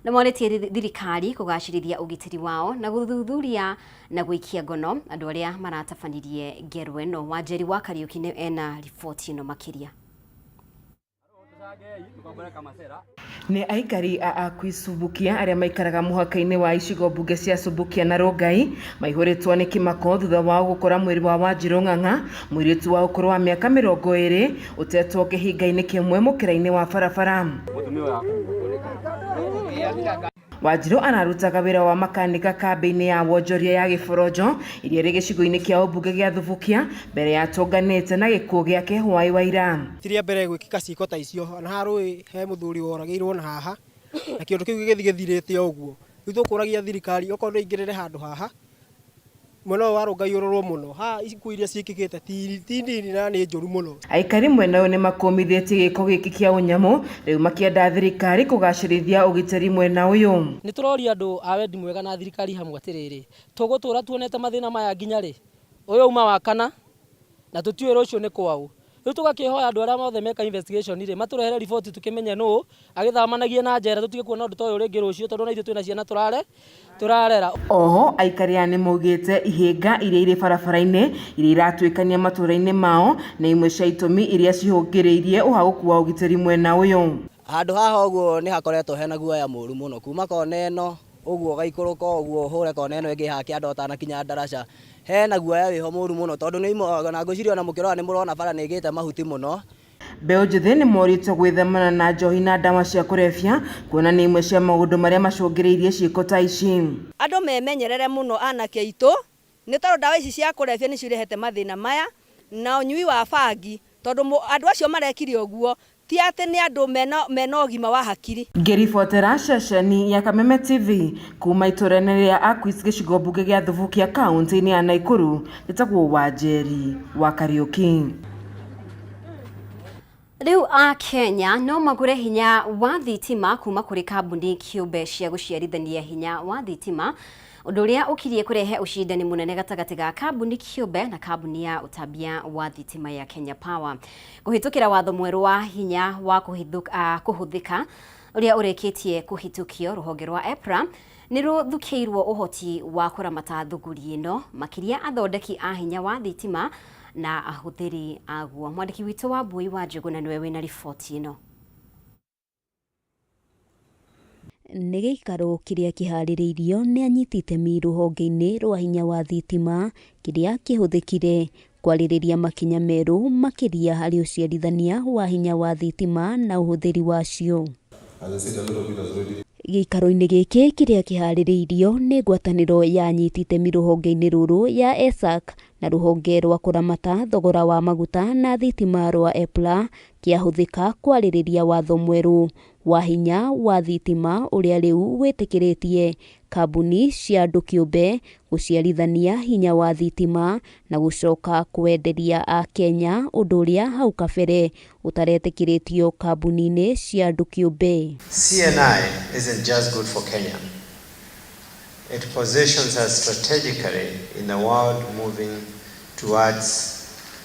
Nĩ morĩtie thirikari kũgacĩrithia ũgitĩri wao na gũthuthuria na gũikia ngono andũ arĩa maratabanirie ngero ĩno. Wanjeri wa Kariũki nĩ ena riboti ĩno makĩria. Nĩ aikari a Akwi Subukia arĩa maikaraga mũhaka-inĩ wa icigo mbunge cia Subukia na Rongai maihũrĩtwo nĩ kĩmako thutha wao gũkora mwĩrĩ wa Wanjirũ Ng'ang'a, mũirĩtu wa ũkũrũ wa mĩaka 20, ũtetwo kĩhinga-inĩ kĩmwe mũkĩra-inĩ wa barabara. Wanjirũ ararutaga wĩra wa makanika kambĩ-inĩ ya wonjoria ya Gĩboronjo iria ĩrĩ gĩcigo-inĩ kĩa ũmbunge gĩa Thubukia mbere ya atũnganĩte na gĩkuũ gĩake hwaĩ wa ira. Ti rĩa mbere gwĩkĩka ciĩko ta icio, ona haha rũĩ he mũthuri woragĩirwo na haha, na kĩũndũ kĩu gĩgĩthiĩ gĩthirĩte o ũguo. Rĩu tũkũragia thirikari okorwo no ĩingĩrĩre handũ haha, mwena ũyũ wa Rongai ũrorwo mũno. Haha ikuũ iria ciĩkĩkĩte ti nini na nĩ njũru mũno. Aikari mwena ũyũ nĩmakũmithĩtie gĩko gĩkĩ kĩa ũnyamũ rĩu makĩenda thirikari kũgacĩrithia ũgitĩri mwena ũyũ. Nĩ tũroria andũ a wendi mwega na thirikari hamwe atĩrĩrĩ, tũgũtũra tuonete mathĩna maya nginya rĩ? Ũyũ uma wa kana na tũtiũĩ rũciũ nĩ kwaũ. Rĩu tũgakĩhoya andũ arĩa othe meka investigation rĩ, matũrehere riboti tũkĩmenye nũ agĩthamanagie na njera, tũtige kuona ũndũ ta ũyũ rĩngĩ rũciũ, tondũ ona ithuĩ twĩna ciana tũrarera. Oho aikari aya nĩmaugĩte ihĩnga iria irĩ barabara-inĩ iria iratuĩkania matũũra-inĩ mao nĩ imwe cia itũmi iria cihũngĩrĩirie ũhagũku wa ũgitĩri mwena ũyũ. Handũ haha ũguo nĩ hakoretwo hena guoya mũru mũno, kuma kona ĩno ũguo ũgaikũrũka ũguo ũhũre kona ĩno ĩngĩ haha kĩanda ũtanakinya ndaraca, hena guoya wĩho mũru mũno tondũ nĩ na ngwĩciria ona mũkĩrora nĩ mũrona bara nĩ ĩgĩte mahuti mũno. Mbeũ njĩthĩ nĩ morĩtio gwĩthemana na njohi na ndawa cia kũrebia kuona nĩ imwe cia maũndũ marĩa macũngĩrĩirie ciĩko ta ici. Andũ memenyerere mũno anake aitũ, nĩ tondũ ndawa ici cia kũrebia nĩcio irehete mathĩna maya na ũnyui wa bangi, tondũ andũ acio marekire ũguo ti atĩ nĩ andũ mena ũgima wa hakiri. Ngĩribotera ceceni ya Kameme TV kuma itũũra-inĩ rĩa Akwis gĩcigo mbunge gĩa Thubukia kaunti-inĩ ya Naikuru, njĩtagwo Wanjeri wa Kariũki. Rĩu a Kenya no magũre hinya wa thitima kuma kũrĩ kambuni kĩũmbe cia gũciarithania hinya wa thitima, ũndũ ũrĩa ũkirie kũrehe ũcindani mũnene gatagatĩ ga kambuni kĩũmbe na kambuni ya ũtambia wa thitima ya Kenya Power. Kũhĩtũkĩra watho mwerũ wa hinya wa kũhũthĩka ũrĩa ũrĩkĩtie kũhĩtũkio, rũhonge rwa EPRA nĩ rũthukĩirwo ũhoti wa kũramata thũgũri ĩno, makĩria athondeki a hinya wa thitima na ahũthĩri aguo. Mwandĩki witũ wa Mbui wa Njũgũna nĩwe wĩna riboti ĩno. Nĩ gĩikaro kĩrĩa kĩharĩrĩirio nĩ anyiti itemi rũhonge-inĩ rwa hinya wa thitima kĩrĩa kĩhũthĩkire kwarĩrĩria makinya merũ makĩria harĩ ũciarithania wa hinya wa thitima na ũhũthĩri wacio. Gĩikaro-inĩ gĩkĩ kĩrĩa kĩharĩrĩirio nĩ ngwatanĩro ya anyiti itemi rũhonge-inĩ rũrũ ya ESAC na rũhonge rwa kũramata thogora wa maguta na thitima rwa EPRA kĩahũthĩka kwarĩrĩria watho mwerũ wa hinya wa thitima ũrĩa rĩu wĩtĩkĩrĩtie kambuni cia andũ kĩũmbe gũciarithania hinya wa thitima na gũcoka kwenderia Akenya, ũndũ ũrĩa hau kabere ũtaretĩkĩrĩtio kambuni-inĩ cia andũ kĩũmbe. CNI isn't just good for Kenya. It positions us strategically in the world moving towards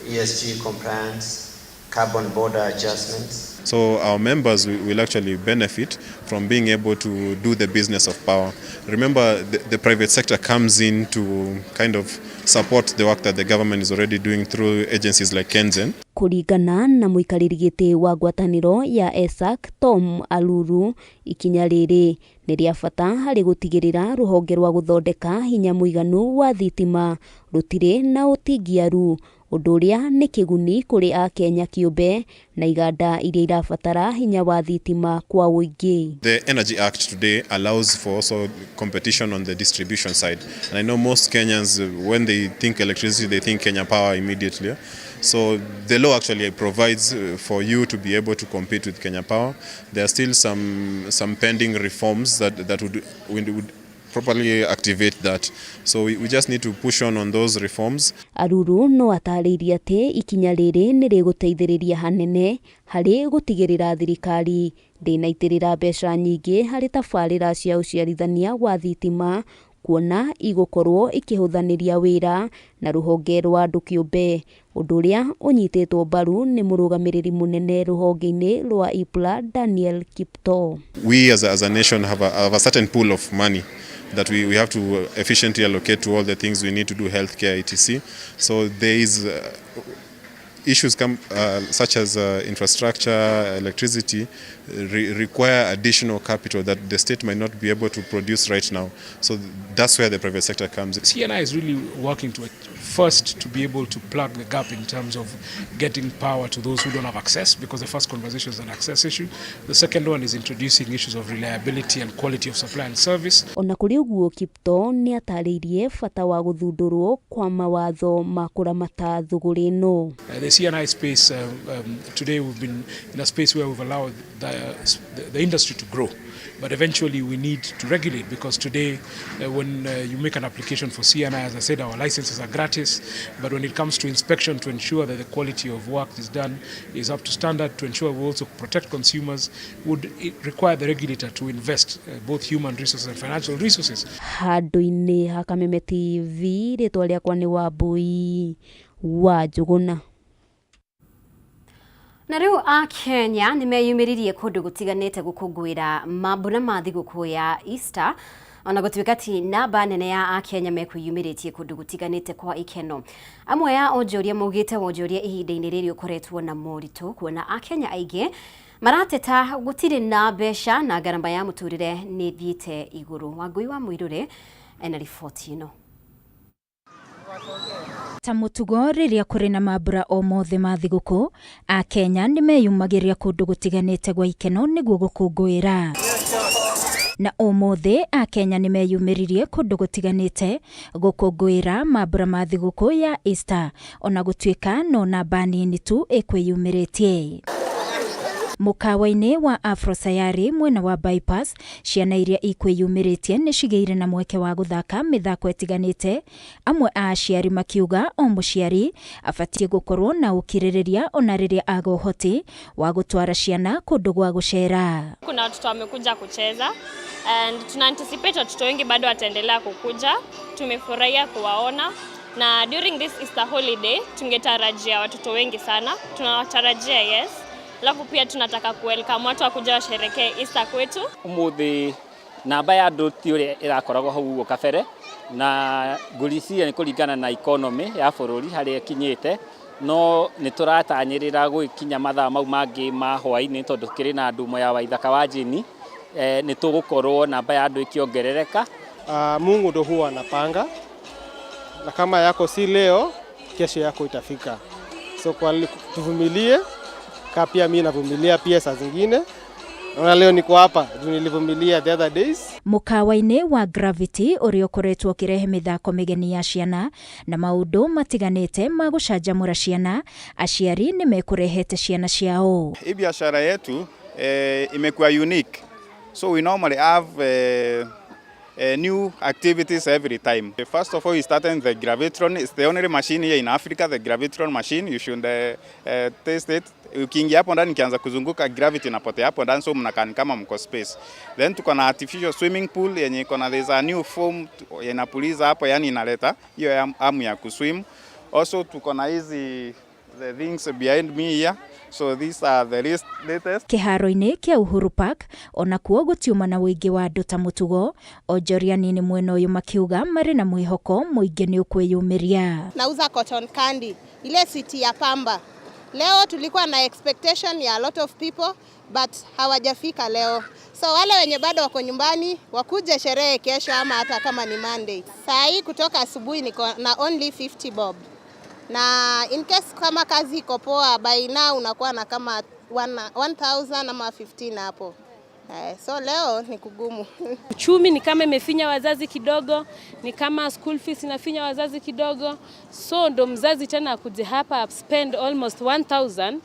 ESG compliance, carbon border adjustments. So our members will actually benefit from being able to do the business of power. Remember, the private sector comes in to kind of support the work that the government is already doing through agencies like KenGen. Kũringana na mũikarĩri gĩtĩ wa ngwatanĩro ya ESAC Tom Aluru, ikinya rĩrĩ nĩ rĩa bata harĩ gũtigĩrĩra rũhonge rwa gũthondeka hinya mũiganu wa thitima rũtirĩ na ũtingiaru, ũndũ ũrĩa nĩ kĩguni kũrĩ Akenya kĩũmbe na iganda iria irabatara hinya wa thitima kwa ũingĩ. The Energy Act today allows for also competition on the distribution side. And I know most Kenyans, when they think electricity, they think Kenya Power immediately. So the law actually provides for you to be able to compete with Kenya Power. There are still some pending reforms that would properly activate that. So we just need to push on those reforms. Aruru no atarĩirie atĩ ikinya rĩrĩ nĩ rĩgũteithĩrĩria hanene harĩ gũtigĩrĩra thirikari ndĩnaitĩrĩra mbeca nyingĩ harĩ tabarĩra cia ũciarithania wa thitima, Kuona igũkorwo ikĩhũthanĩria wĩra na rũhonge rwa andũ kĩũmbe, ũndũ ũrĩa ũnyitĩtwo mbaru nĩ mũrũgamĩrĩri mũnene rũhonge-inĩ rwa EPRA Daniel Kiptoo. We as a nation have a certain pool of money that we have to efficiently allocate to all the things we need to do, healthcare, etc. So there is issues come such as infrastructure, electricity, require additional capital that the state might not be able to produce right now. So that's where the private sector comes in. C&I is really working to first to be able to plug the gap in terms of getting power to those who don't have access, because the first conversation is an access issue. The second one is introducing issues of reliability and quality of supply and service. Ona kũrĩ ũguo, Kiptoo nĩ atarĩirie bata wa gũthundũrwo kwa mawatho ma kũramata thũgũrĩ ĩno. The C&I space, today we've been in a space where we've allowed the industry to grow. But eventually we need to regulate, because today when you make an application for C&I, as I said, our licenses are gratis. But when it comes to inspection to ensure that the quality of work is done is up to standard, to ensure we also protect consumers, would it require the regulator to invest both human resources and financial resources. Handũ-inĩ ha Kameme TV, rĩtwa rĩakwa nĩ Wambui wa Njũgũna. Na rĩu Akenya nĩ meyumĩririe kũndũ gũtiganĩte gũkũngũĩra mambura ma thigũkũ ya Easter, ona gũtuĩka ti namba nene ya Akenya mekwĩyumĩrĩtie kũndũ gũtiganĩte kwa ikeno. Amwe ya onjoria maugĩte wonjoria ihinda-inĩ rĩrĩ ũkoretwo na moritũ, kuona Akenya aingĩ marateta gũtirĩ na mbeca na ngarama ya mũtũrĩre nĩ ĩthiĩte igũrũ. Wangui wa Mũirũrĩ ena riboti ĩno. Ta mũtugo rĩrĩa kũrĩ na mambura o mothe ma thigũkũ, Akenya nĩ meyumagĩria kũndũ gũtiganĩte gwa ikeno nĩguo gũkũngũĩra. Na ũmũthĩ Akenya nĩ meyumĩririe kũndũ gũtiganĩte gũkũngũĩra mambura ma thigũkũ ya Easter, ona gũtuĩka no namba nini tu ĩkwĩyumĩrĩtie. Mũkawa-inĩ wa Afro Sayari mwena wa Bypass, ciana iria ikwĩyumĩrĩtie nĩ cigĩire na mweke wa gũthaka mĩthako ĩtiganĩte, amwe a aciari makiuga o mũciari abatiĩ gũkorwo na ũkirĩrĩria ona rĩrĩa aga ũhoti wa gũtwara ciana kũndũ gwa gũcera. Kuna watoto wamekuja kucheza and tuna anticipate watoto wengi bado wataendelea kukuja. Tumefurahia kuwaona na during this Easter holiday tungetarajia watoto wengi sana, tunawatarajia, yes. Alafu pia tunataka kuwelcome watu wakuja washerekee Easter kwetu. Umuthi namba ya andũ ti ũrĩa ĩrakoragwo hau ũguo kabere, na ngũriciria nĩ kũringana na economy ya bũrũri harĩa ĩkinyĩte, no nĩ tũratanyĩrĩra gũgĩkinya mathaa mau mangĩ ma hwaĩ-inĩ, tondũ kĩrĩ na ndumo ya Waithaka wa Jane, nĩ tũgũkorwo namba ya andũ ĩkĩongerereka. Mungu ndo huwa anapanga, na kama yako si leo, kesho yako itafika. So kwa tuvumilie, ka pia mimi navumilia pia saa zingine. Naona leo niko hapa juu nilivumilia the other days. Mũkawa-inĩ wa Gravity ũrĩa ũkoretwo ũkĩrehe mĩthako mĩgeni ya ciana na maũndũ matiganĩte ma gũcanjamũra ciana, aciari nĩ mekũrehete ciana ciao. Hii biashara yetu imekuwa unique. So we normally have new activities every time. First of all, we started the Gravitron. It's the only machine here in Africa, the Gravitron machine. You should taste it. Ukiingia hapo ndani ikianza kuzunguka, gravity inapotea hapo ndani, so mnakaa ni kama mko space. Then tuko na artificial swimming pool yenye iko na, there's a new foam inapuliza hapo, yani inaleta hiyo hamu ya kuswim. Also tuko na hizi the things behind me here. So these are the latest. Kĩharo-inĩ kĩa Uhuru Park onakuo gũtiuma na ũingĩ wa andũ ta mũtugo, onjoria nini mwena ũyũ makiuga marĩ na mwĩhoko mũingĩ nĩ ũkwĩyumĩria. Nauza cotton candy, ile sweet ya pamba. Leo tulikuwa na expectation ya a lot of people but hawajafika leo. So wale wenye bado wako nyumbani wakuje sherehe kesho ama hata kama ni Monday. Saa hii kutoka asubuhi niko na only 50 bob. Na in case kama kazi iko poa, by now unakuwa na kama 1000 ama 15 hapo. So leo ni kugumu. Uchumi ni kama imefinya wazazi kidogo, ni kama school fees inafinya wazazi kidogo, so ndo mzazi tena akuje hapa spend almost 1000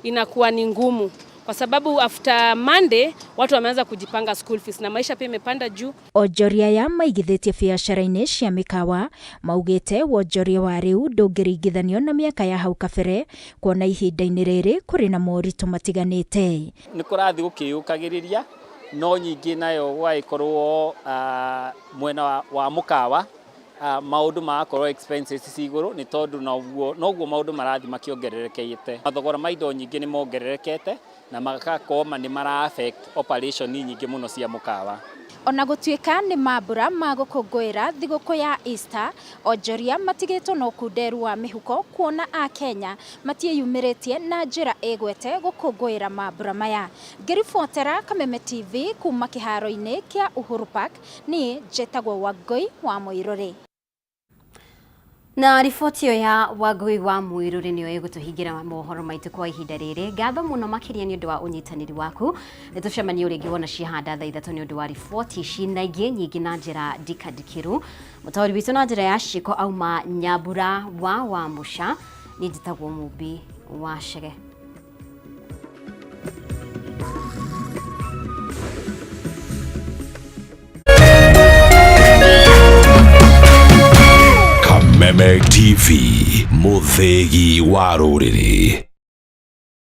inakuwa ni ngumu, kwa sababu after Monday watu wameanza kujipanga school fees na maisha pia imepanda juu. Onjoria aya maigithĩtie biacara-inĩ cia mĩkawa maugĩte wonjoria wa rĩu ndũngĩringithanio na mĩaka ya hau kabere, kuona ihinda-inĩ rĩrĩ kũrĩ na moritũ matiganĩte. Nĩ kũrathiĩ gũkĩyũkagĩrĩria. No nyingĩ nayo gũgagĩkorwo mwena wa mũkawa maũndũ magakorwo expenses ci igũrũ nĩ tondũ noguo maũndũ marathiĩ makĩongererekete. Mathogora ma indo nyingĩ nĩ mongererekete na magakorwo nĩ mara affect operation nyingĩ mũno cia mũkawa. Ona gũtuĩka nĩ mambura ma gũkũngũĩra thigũkũ ya Easter, onjoria matigĩtwo na ũkunderu wa mĩhuko kuona Akenya matiĩyumĩrĩtie na njĩra ĩgwete gũkũngũĩra mambura maya. Ngĩribotera Kameme TV kuma kĩharo-inĩ kĩa Uhuru Park, niĩ njĩtagwo Wangũi wa Mũirũrĩ. Na riboti ĩyo ya Wangũi wa Mũirũrĩ nĩyo ĩgũtũhingĩra mohoro maitũ kwa ihinda rĩrĩ. Ngatho mũno makĩria nĩ ũndũ wa ũnyitanĩri waku. Nĩ tũcemanie rĩngĩ wona ciahanda thaa 3 nĩ ũndũ wa riboti ici na ingĩ nyingĩ na njĩra ndikandikĩru. Mũtaũri witũ na njĩra ya ciĩko auma Nyambura wa Wamũca, niĩ njĩtagwo Mũmbi wa Chege. Kameme TV, Muthegi wa rũrĩrĩ.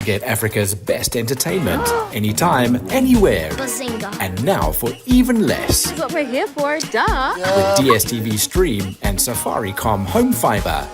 Get Africa's best entertainment anytime, anywhere. Bazinga. And now for even less. That's what we're here for, duh. With DSTV Stream and Safaricom Home Fiber.